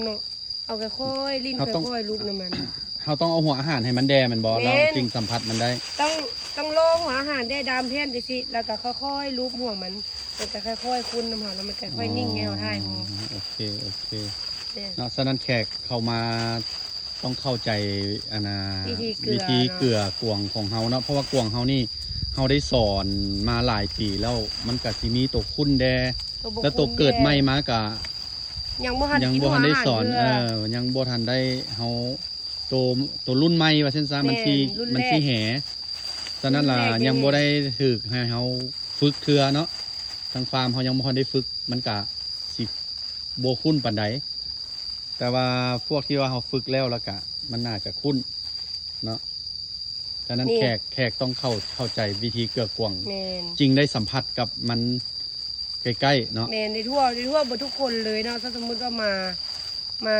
ເນາະ ເອົາຄ່ອຍໆ ຫຼິ້ນ ເຮົາຕ້ອງ ຄ່ອຍໆ ລູບນຳມັນ. ເຮົາຕ້ອງເອົາຫົວອາຫານໃຫ້ມັນແດ່ແມ່ນບໍ່? ແມ່ນ ເຮົາຈຶ່ງສຳຜັດມັນໄດ້. ຕ້ອງ ຕ້ອງລໍຫົວອາຫານແດ່ດາມແຜ່ນຈັ່ງຊີ້ ແລ້ວກໍຄ່ອຍໆ ລູບຫົວມັນ ມັນຈະຄ່ອຍໆ ຂຸ້ນນຳເຮົາ ແລ້ວມັນຈະຄ່ອຍນິ່ງໃຫ້ເຮົາຖ່າຍຮູບ. ອໍ ໂອເຄ ໂອເຄ ເນາະ. ສະນັ້ນແຂກເຂົ້າມາຕ້ອງເຂົ້າໃຈ ອັນນ່າ ວິທີເກືອ ວິທີເກືອກວາງຂອງເຮົາເນາະ ເພາະວ່າກວາງເຮົານີ້ ເຮົາໄດ້ສອນມາຫຼາຍປີແລ້ວ ມັນກະຊິມີໂຕຂຸ້ນແດ່ ແລ້ວໂຕເກີດໃໝ່ມາກະ ຍັງບໍ່ທັນ ຍັງບໍ່ທັນໄດ້ສອນ ເອີ ຍັງບໍ່ທັນໄດ້ ເຮົາ ໂຕ ໂຕລຸ້ນໃໝ່ວ່າຊັ້ນຊະ ມັນຊິ ມັນຊິແຫ ສະນັ້ນລະ ຍັງບໍ່ໄດ້ຖືກໃຫ້ເຮົາຝຶກເທື່ອເນາະ ທາງຟາມເຮົາຍັງບໍ່ທັນໄດ້ຝຶກ ມັນກະຊິບໍ່ຂຸ້ນປານໃດ ແຕ່ວ່າພວກທີ່ວ່າເຮົາຝຶກແລ້ວ ແລ້ວກະມັນໜ້າຈະຂຸ້ນເນາະ. ສະນັ້ນແຂກ ແຂກຕ້ອງເຂົ້າ ເຂົ້າໃຈວິທີເກືອກວາງ ຈຶ່ງໄດ້ສຳຜັດກັບມັນໃກ້ໆ ເນາະ. ແມ່ນ ໄດ້ທົ່ວ ໄດ້ທົ່ວເບິດທຸກຄົນເລີຍເນາະ ຖ້າສົມມຸດວ່າມາ ມາ